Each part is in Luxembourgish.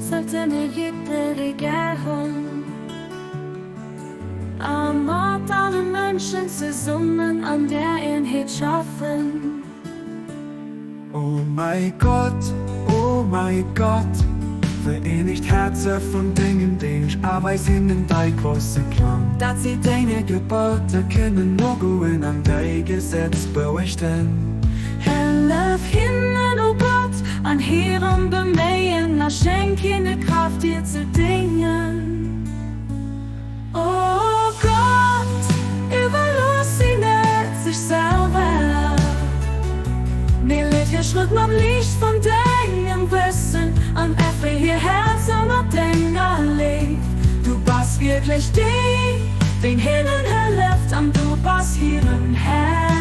Seltene Egypter gären a mat alle Mënschen zesummen an der Eenheet schaffen. O mäi Gott, o mäi Gott, vereenegt Häerzer vun dengem Déngscht a weis hinnen däi grousse Plang. Dat si denge Geboter kënnen nogoen an däi Gesetz beuechten. Hëllef hinnen, o Gott, an hirem Beméien a schenk hinne Kraaft, dir ze déngen. O Gott, iwwerlooss si net sech selwer, mee leet hir Schrëtt mam Liicht vun dengem Wëssen an erféll hir Häerzer mat denger Léift. Du bass wierklech deen, deen hinnen hëlleft, an du bass hiren Här.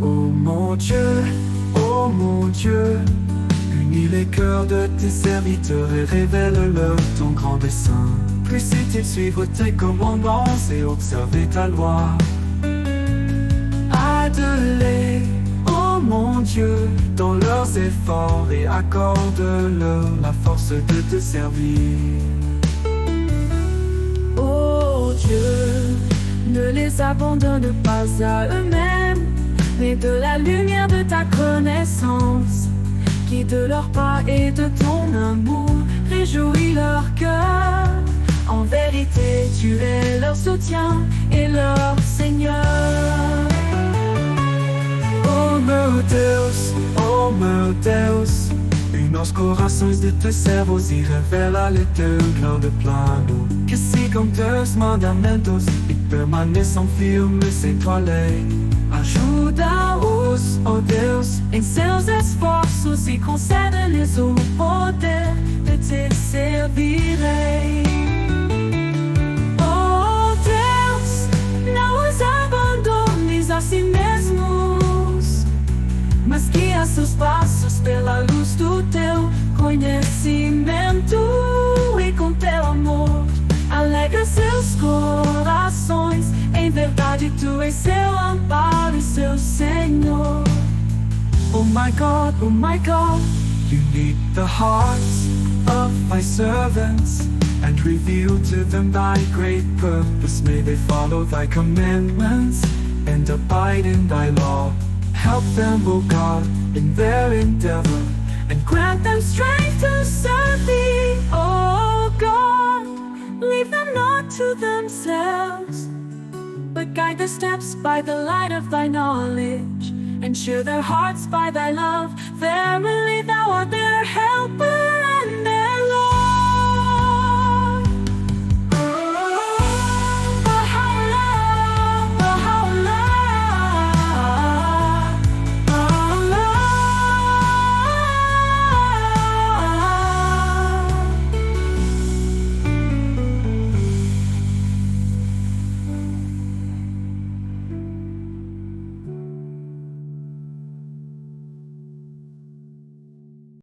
Ô mon Dieu, ô mon Dieu, unis les cœurs de tes serviteurs et révèle-leur ton grand dessein. Puissent-ils suivre tes commandements et observer ta loi. Aide-les, ô mon Dieu, dans leurs efforts et accorde-leur la force de te servir. Ô Dieu, ne les abandonne pas à eux-mêmes, mais de la lumière de ta connaissance, guide leurs pas et de ton amour réjouis leur cœur. En vérité, tu es leur soutien et leur Seigneur. Ó meu Deus, ó meu Deus, une os corações de teus servos e revela-lhe teu grande plano. Que sigam teus mandamentos e permaneçam firmes em tua lei. Ajuda-os, ó Deus, em seus esforços e concede-lhes o poder de te servirem. Ó Deus, não os abandones a si mesmos, mas guia seus passos pela luz do teu conhecimento e com teu amor alegra seus corações. Em verdade, tu és seu amparo e seu Senhor. Oh my God, oh my God, unite the hearts of thy servants and reveal to them thy great purpose. May they follow thy commandments and abide in thy law. Help them, O God, in their endeavor and grant them strength to serve thee, O God. Leave them not to themselves, but guide their steps by the light of thy knowledge, and cheer their hearts by thy love. Verily, thou art their helper.